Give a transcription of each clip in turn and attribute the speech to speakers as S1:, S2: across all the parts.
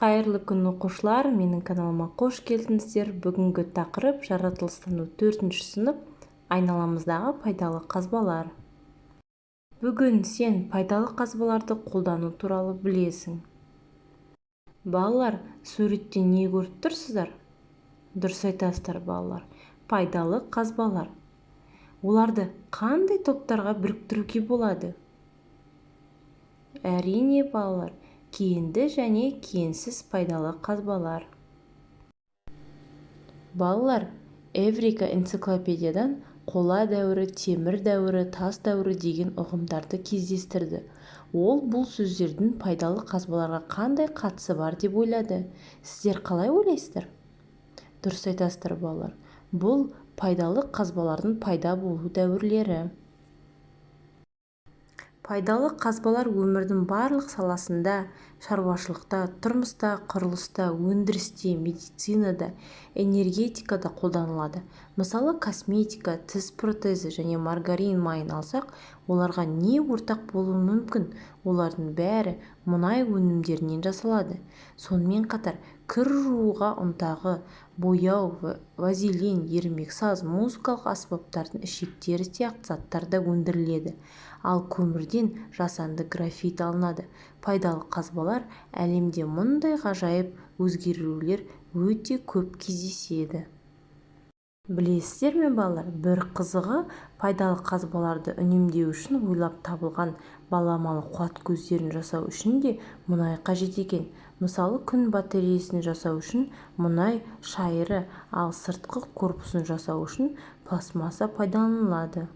S1: Қайырлы күн, оқушылар! Менің каналыма қош келдіңіздер. Бүгінгі тақырып: жаратылыстану, төртінші сынып, айналамыздағы пайдалы қазбалар. Бүгін сен пайдалы қазбаларды қолдану туралы білесің. Балалар, суреттен не көріп тұрсыздар? Дұрыс айтасыздар, балалар, пайдалы қазбалар. Оларды қандай топтарға біріктіруге болады? Әрине, балалар, кенді және кенсіз пайдалы қазбалар. Балалар, «Эврика» энциклопедиядан қола дәуірі, темір дәуірі, тас дәуірі деген ұғымдарды кездестірді. Ол бұл сөздердің пайдалы қазбаларға қандай қатысы бар деп ойлады. Сіздер қалай ойлайсыздар? Дұрыс айтасыздар, балалар, бұл пайдалы қазбалардың пайда болу дәуірлері. Пайдалы қазбалар өмірдің барлық саласында: шаруашылықта, тұрмыста, құрылыста, өндірісте, медицинада, энергетикада қолданылады. Мысалы, косметика, тіс протезі және маргарин майын алсақ, оларға не ортақ болуы мүмкін? Олардың бәрі мұнай өнімдерінен жасалады. Сонымен қатар кір жууға ұнтағы, бояу, вазелин, ерімексаз, музыкалық аспаптардың ішектері сияқты заттар да өндіріледі. Ал көмірден жасанды графит алынады. Пайдалы қазбалар әлемінде мұндай ғажайып өзгерулер өте көп кездеседі. Білесіздер ме, балалар, бір қызығы, пайдалы қазбаларды үнемдеу үшін ойлап табылған баламалы қуат көздерін жасау үшін де мұнай қажет екен. Мысалы, күн батареясын жасау үшін мұнай шайыры, ал сыртқы корпусын жасау үшін пластмасса пайдаланылады.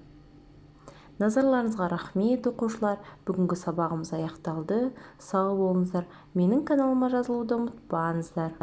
S1: Назарларыңызға рахмет, оқушылар! Бүгінгі сабағымыз аяқталды. Сау болыңыздар! Менің каналыма жазылуды ұмытпаңыздар.